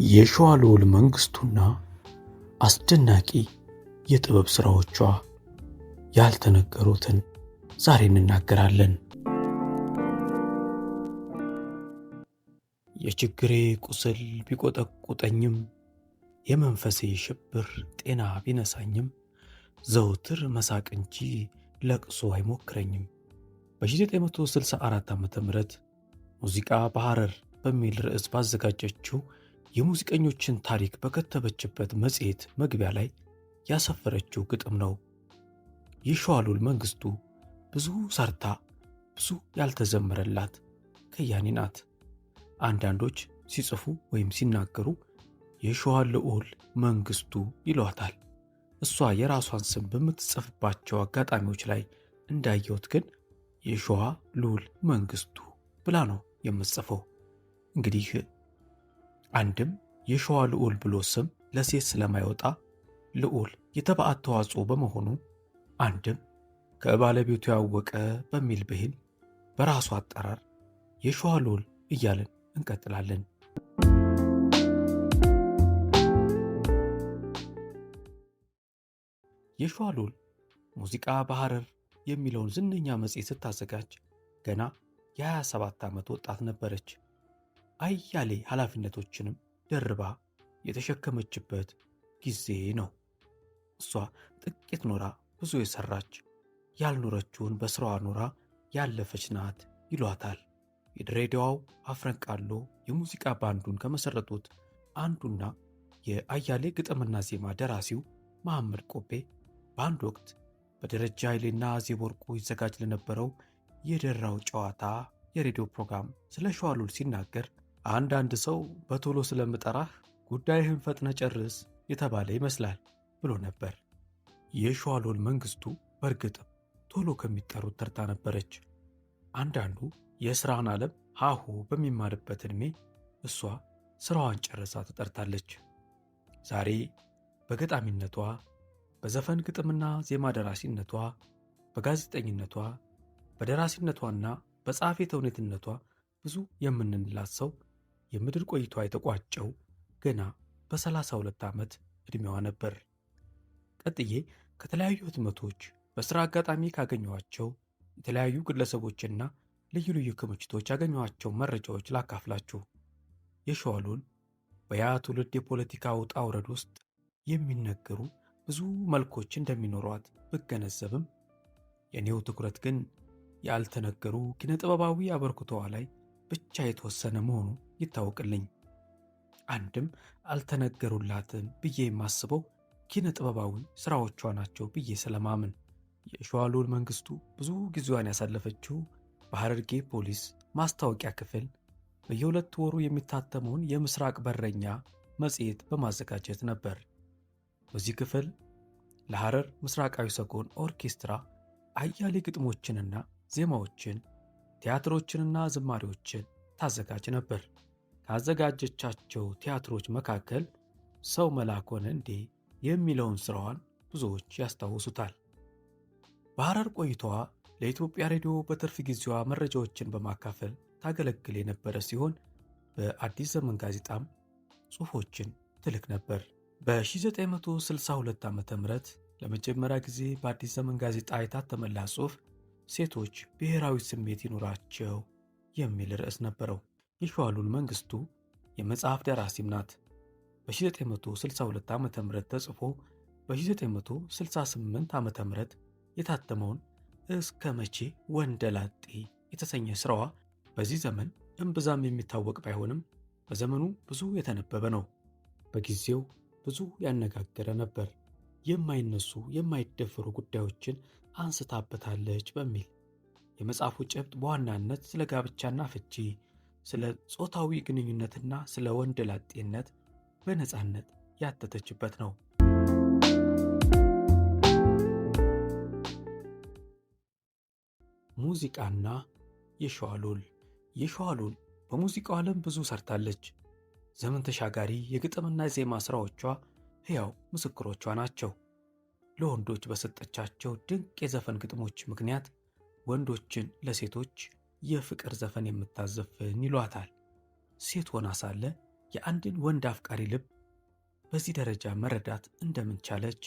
የሸዋልዑል መንግስቱና አስደናቂ የጥበብ ስራዎቿ ያልተነገሩትን ዛሬ እንናገራለን። የችግሬ ቁስል ቢቆጠቁጠኝም፣ የመንፈሴ ሽብር ጤና ቢነሳኝም፣ ዘውትር መሳቅ እንጂ ለቅሶ አይሞክረኝም። በ1964 ዓ ም ሙዚቃ በሐረር በሚል ርዕስ ባዘጋጀችው የሙዚቀኞችን ታሪክ በከተበችበት መጽሔት መግቢያ ላይ ያሰፈረችው ግጥም ነው። የሸዋልዑል መንግስቱ ብዙ ሰርታ ብዙ ያልተዘመረላት ከያኒ ናት። አንዳንዶች ሲጽፉ ወይም ሲናገሩ የሸዋ ልዑል መንግስቱ ይሏታል። እሷ የራሷን ስም በምትጽፍባቸው አጋጣሚዎች ላይ እንዳየሁት ግን የሸዋ ልዑል መንግስቱ ብላ ነው የምትጽፈው። እንግዲህ አንድም የሸዋ ልዑል ብሎ ስም ለሴት ስለማይወጣ ልዑል የተባዕት ተዋጽኦ በመሆኑ፣ አንድም ከባለቤቱ ያወቀ በሚል ብሂል በራሱ አጠራር የሸዋ ልዑል እያልን እንቀጥላለን። የሸዋ ልዑል ሙዚቃ በሐረር የሚለውን ዝነኛ መጽሔት ስታዘጋጅ ገና የ27 ዓመት ወጣት ነበረች። አያሌ ኃላፊነቶችንም ደርባ የተሸከመችበት ጊዜ ነው። እሷ ጥቂት ኖራ ብዙ የሰራች፣ ያልኖረችውን በስራዋ ኖራ ያለፈች ናት ይሏታል። የድሬዳዋው አፍረንቃሎ የሙዚቃ ባንዱን ከመሰረቱት አንዱና የአያሌ ግጥምና ዜማ ደራሲው መሐመድ ቆቤ በአንድ ወቅት በደረጃ ኃይሌና አዜብ ወርቁ ይዘጋጅ ለነበረው የደራው ጨዋታ የሬዲዮ ፕሮግራም ስለ ሸዋሉል ሲናገር፣ አንዳንድ ሰው በቶሎ ስለምጠራህ ጉዳይህን ፈጥነ ጨርስ የተባለ ይመስላል ብሎ ነበር። የሸዋሉል መንግስቱ በእርግጥም ቶሎ ከሚጠሩት ተርታ ነበረች። አንዳንዱ የሥራን ዓለም ሀሁ በሚማርበት ዕድሜ እሷ ስራዋን ጨርሳ ተጠርታለች። ዛሬ በገጣሚነቷ፣ በዘፈን ግጥምና ዜማ ደራሲነቷ፣ በጋዜጠኝነቷ፣ በደራሲነቷና በጸሐፌ ተውኔትነቷ ብዙ የምንላት ሰው የምድር ቆይቷ የተቋጨው ገና በ32 ዓመት ዕድሜዋ ነበር። ቀጥዬ ከተለያዩ ህትመቶች በሥራ አጋጣሚ ካገኘኋቸው የተለያዩ ግለሰቦችና ልዩ ልዩ ክምችቶች ያገኘኋቸው መረጃዎች ላካፍላችሁ። የሸዋሉል በያ ትውልድ የፖለቲካ ውጣ ውረድ ውስጥ የሚነገሩ ብዙ መልኮች እንደሚኖሯት ብገነዘብም፣ የኔው ትኩረት ግን ያልተነገሩ ኪነጥበባዊ አበርክቶዋ ላይ ብቻ የተወሰነ መሆኑ ይታወቅልኝ። አንድም አልተነገሩላትም ብዬ የማስበው ኪነ ጥበባዊ ስራዎቿ ናቸው ብዬ ስለማምን። የሸዋልዑል መንግስቱ ብዙ ጊዜዋን ያሳለፈችው በሐረርጌ ፖሊስ ማስታወቂያ ክፍል በየ2 ወሩ የሚታተመውን የምስራቅ በረኛ መጽሔት በማዘጋጀት ነበር። በዚህ ክፍል ለሐረር ምስራቃዊ ሰጎን ኦርኬስትራ አያሌ ግጥሞችንና ዜማዎችን፣ ቲያትሮችንና ዝማሬዎችን ታዘጋጅ ነበር። ካዘጋጀቻቸው ቲያትሮች መካከል ሰው መልአክ ሆነ እንዴ የሚለውን ስራዋን ብዙዎች ያስታውሱታል። በሐረር ቆይታዋ ለኢትዮጵያ ሬዲዮ በትርፍ ጊዜዋ መረጃዎችን በማካፈል ታገለግል የነበረ ሲሆን፣ በአዲስ ዘመን ጋዜጣም ጽሑፎችን ትልክ ነበር። በ1962 ዓ ም ለመጀመሪያ ጊዜ በአዲስ ዘመን ጋዜጣ የታተመላት ጽሑፍ ሴቶች ብሔራዊ ስሜት ይኑራቸው የሚል ርዕስ ነበረው። የሸዋሉል መንግስቱ የመጽሐፍ ደራሲም ናት። በ1962 ዓ ም ተጽፎ በ1968 ዓ ም የታተመውን እስከ መቼ ወንደላጤ የተሰኘ ስራዋ በዚህ ዘመን እምብዛም የሚታወቅ ባይሆንም በዘመኑ ብዙ የተነበበ ነው። በጊዜው ብዙ ያነጋገረ ነበር። የማይነሱ የማይደፈሩ ጉዳዮችን አንስታበታለች በሚል የመጽሐፉ ጭብጥ በዋናነት ስለ ጋብቻና ፍቺ፣ ስለ ጾታዊ ግንኙነትና ስለ ወንደላጤነት በነፃነት ያተተችበት ነው። ሙዚቃና የሸዋሉል። የሸዋሉል በሙዚቃው ዓለም ብዙ ሰርታለች። ዘመን ተሻጋሪ የግጥምና የዜማ ስራዎቿ ሕያው ምስክሮቿ ናቸው። ለወንዶች በሰጠቻቸው ድንቅ የዘፈን ግጥሞች ምክንያት ወንዶችን ለሴቶች የፍቅር ዘፈን የምታዘፍን ይሏታል። ሴት ሆና ሳለ የአንድን ወንድ አፍቃሪ ልብ በዚህ ደረጃ መረዳት እንደምን ቻለች?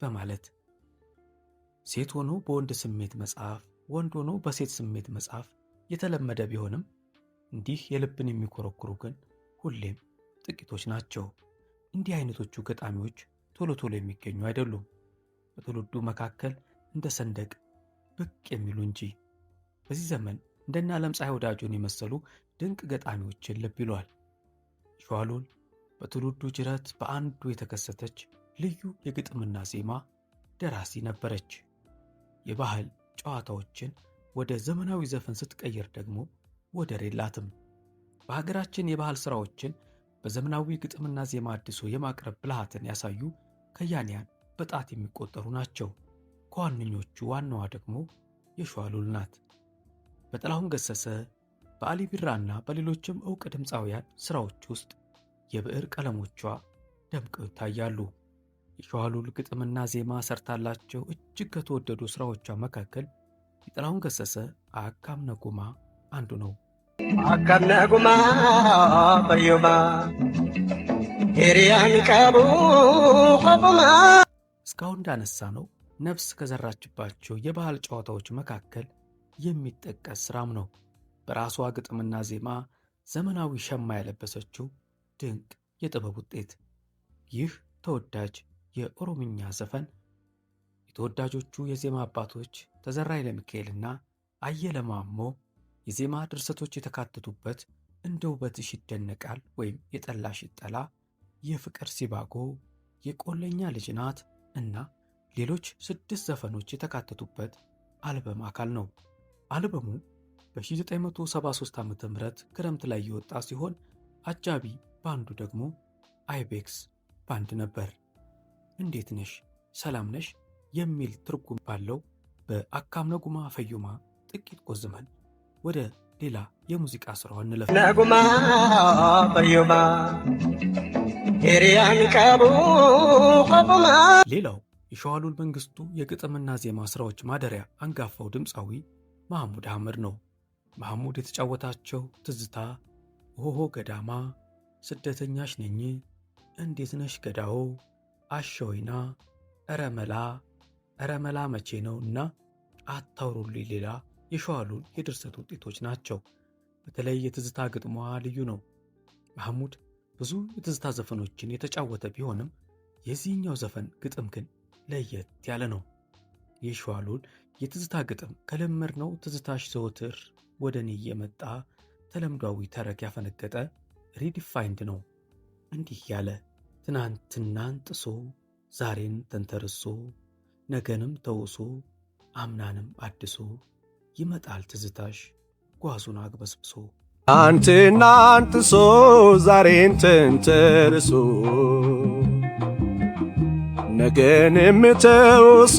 በማለት ሴት ሆኖ በወንድ ስሜት መጻፍ፣ ወንድ ሆኖ በሴት ስሜት መጻፍ የተለመደ ቢሆንም እንዲህ የልብን የሚኮረኩሩ ግን ሁሌም ጥቂቶች ናቸው። እንዲህ አይነቶቹ ገጣሚዎች ቶሎ ቶሎ የሚገኙ አይደሉም። በትውልዱ መካከል እንደ ሰንደቅ ብቅ የሚሉ እንጂ። በዚህ ዘመን እንደነ ዓለምፀሐይ ወዳጆን የመሰሉ ድንቅ ገጣሚዎችን ልብ ይሏል። የሸዋሉል በትውልዱ ጅረት በአንዱ የተከሰተች ልዩ የግጥምና ዜማ ደራሲ ነበረች። የባህል ጨዋታዎችን ወደ ዘመናዊ ዘፈን ስትቀይር ደግሞ ወደር የላትም። በሀገራችን የባህል ሥራዎችን በዘመናዊ ግጥምና ዜማ አድሶ የማቅረብ ብልሃትን ያሳዩ ከያንያን በጣት የሚቆጠሩ ናቸው። ከዋነኞቹ ዋናዋ ደግሞ የሸዋሉል ናት። በጥላሁን ገሰሰ፣ በአሊ ቢራና በሌሎችም ዕውቅ ድምፃውያን ሥራዎች ውስጥ የብዕር ቀለሞቿ ደምቀው ይታያሉ። የሸዋሉል ግጥምና ዜማ ሰርታላቸው እጅግ ከተወደዱ ሥራዎቿ መካከል የጥላሁን ገሰሰ አካም ነጉማ አንዱ ነው። Akkam nagumaa fayyumaa hiriyaan qabu qofumaa። እስካሁን እንዳነሳነው ነፍስ ከዘራችባቸው የባህል ጨዋታዎች መካከል የሚጠቀስ ስራም ነው። በራሷ ግጥምና ዜማ ዘመናዊ ሸማ ያለበሰችው ድንቅ የጥበብ ውጤት። ይህ ተወዳጅ የኦሮምኛ ዘፈን የተወዳጆቹ የዜማ አባቶች ተዘራ ኃይለሚካኤልና አየለ ማሞ የዜማ ድርሰቶች የተካተቱበት እንደ ውበትሽ ይደነቃል ወይም የጠላሽ ይጠላ፣ የፍቅር ሲባጎ፣ የቆለኛ ልጅ ናት እና ሌሎች 6 ዘፈኖች የተካተቱበት አልበም አካል ነው። አልበሙ በ1973 ዓ.ም ክረምት ላይ የወጣ ሲሆን አጃቢ ባንዱ ደግሞ አይቤክስ ባንድ ነበር። እንዴት ነሽ ሰላም ነሽ የሚል ትርጉም ባለው በአካም ነጉማ ፈዩማ ጥቂት ቆዝመን ወደ ሌላ የሙዚቃ ስራዋ እንለፍ። ነጉማ ፈዩማ ሂሪያን ቀቡ ቆፉማ። ሌላው የሸዋሉል መንግስቱ የግጥምና ዜማ ስራዎች ማደሪያ አንጋፋው ድምፃዊ መሐሙድ አህመድ ነው። መሐሙድ የተጫወታቸው ትዝታ፣ ሆሆ ገዳማ፣ ስደተኛሽ ነኝ፣ እንዴት ነሽ ገዳው፣ አሸወይና፣ እረመላ፣ እረመላ መቼ ነው እና አታውሩልኝ ሌላ የሸዋሉል የድርሰት ውጤቶች ናቸው። በተለይ የትዝታ ግጥሟ ልዩ ነው። መሐሙድ ብዙ የትዝታ ዘፈኖችን የተጫወተ ቢሆንም የዚህኛው ዘፈን ግጥም ግን ለየት ያለ ነው። የሸዋሉል የትዝታ ግጥም ከለመድነው ትዝታሽ ዘወትር ወደ እኔ እየመጣ ተለምዷዊ ተረክ ያፈነገጠ redefined ነው። እንዲህ ያለ ትናንትናን ጥሶ ዛሬን ተንተርሶ ነገንም ተውሶ አምናንም አድሶ ይመጣል ትዝታሽ ጓዙን አግበስብሶ። ትናንትናን ጥሶ ዛሬን ተንተርሶ ነገንም ተውሶ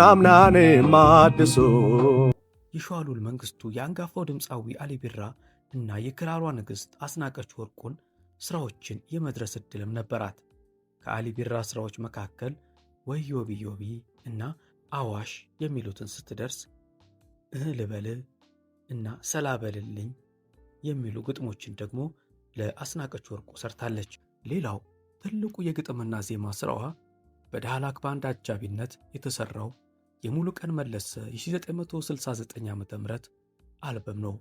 አምናንም አድሶ። የሸዋሉል መንግስቱ የአንጋፋው ድምፃዊ አሊ ቢራ እና የክራሯ ንግሥት አስናቀች ወርቁን ስራዎችን የመድረስ ዕድልም ነበራት። ከአሊ ቢራ ስራዎች መካከል ወዮቢ ዮቢ እና አዋሽ የሚሉትን ስትደርስ እህ ልበል እና ሰላ በልልኝ የሚሉ ግጥሞችን ደግሞ ለአስናቀች ወርቁ ሰርታለች። ሌላው ትልቁ የግጥምና ዜማ ስራዋ በዳህላክ ባንድ አጃቢነት የተሰራው የሙሉቀን መለሰ የ1969 ዓ.ም አልበም ነው።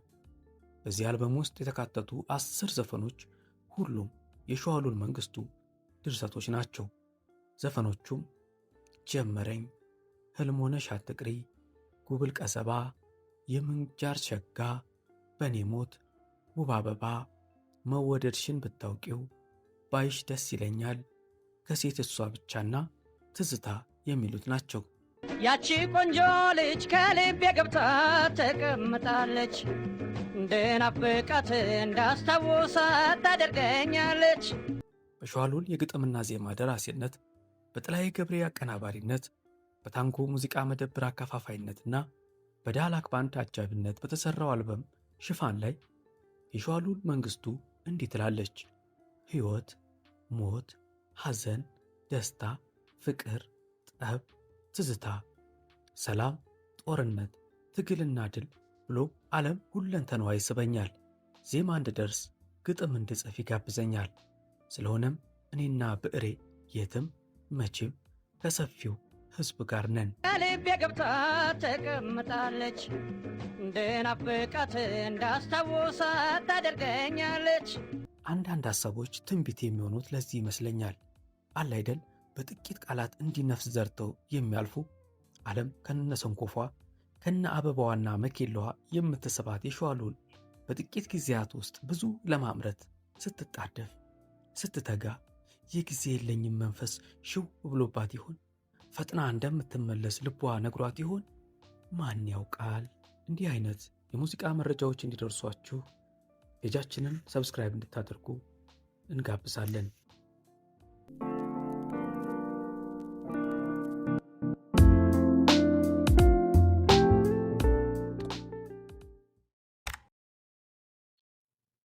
በዚህ አልበም ውስጥ የተካተቱ 10 ዘፈኖች ሁሉም የሸዋሉል መንግስቱ ድርሰቶች ናቸው። ዘፈኖቹም ጀመረኝ፣ ህልም ሆነሽ አትቅሪ፣ ጉብል ቀሰባ፣ የምንጃር ሸጋ፣ በኔ ሞት፣ ውብ አበባ፣ መወደድሽን ብታውቂው፣ ባይሽ ደስ ይለኛል፣ ከሴት እሷ ብቻና ትዝታ የሚሉት ናቸው። ያቺ ቆንጆ ልጅ ከልቤ ገብታ ተቀምጣለች፣ እንድናፍቃት እንዳስታውሳት ታደርገኛለች። በሸዋሉል የግጥምና ዜማ ደራሲነት፣ በጥላዬ ገብሬ አቀናባሪነት፣ በታንጎ ሙዚቃ መደብር አከፋፋይነትና በዳህላክ ባንድ አጃቢነት በተሰራው አልበም ሽፋን ላይ የሸዋሉል መንግስቱ እንዲህ ትላለች። ሕይወት፣ ሞት፣ ሐዘን፣ ደስታ፣ ፍቅር፣ ጠብ፣ ትዝታ፣ ሰላም፣ ጦርነት፣ ትግልና ድል ብሎ ዓለም ሁለንተናዋ ይስበኛል። ዜማ እንድደርስ ግጥም እንድጽፍ ይጋብዘኛል። ስለሆነም እኔና ብዕሬ የትም መቼም ከሰፊው ሕዝብ ጋር ነን። ከልቤ ገብታ ተቀምጣለች። እንድናፍቃት እንዳስታውሳት ታደርገኛለች። አንዳንድ ሐሳቦች ትንቢት የሚሆኑት ለዚህ ይመስለኛል። አለ አይደል፣ በጥቂት ቃላት እንዲህ ነፍስ ዘርተው የሚያልፉ። ዓለም ከነሰንኮፏ ከነ አበባዋና መኬላዋ የምትስባት የሸዋ ሉል በጥቂት ጊዜያት ውስጥ ብዙ ለማምረት ስትጣደፍ ስትተጋ የጊዜ የለኝም መንፈስ ሽው ብሎባት ይሆን? ፈጥና እንደምትመለስ ልቧ ነግሯት ይሆን? ማን ያውቃል? እንዲህ አይነት የሙዚቃ መረጃዎች እንዲደርሷችሁ ፔጃችንን subscribe እንድታደርጉ እንጋብዛለን።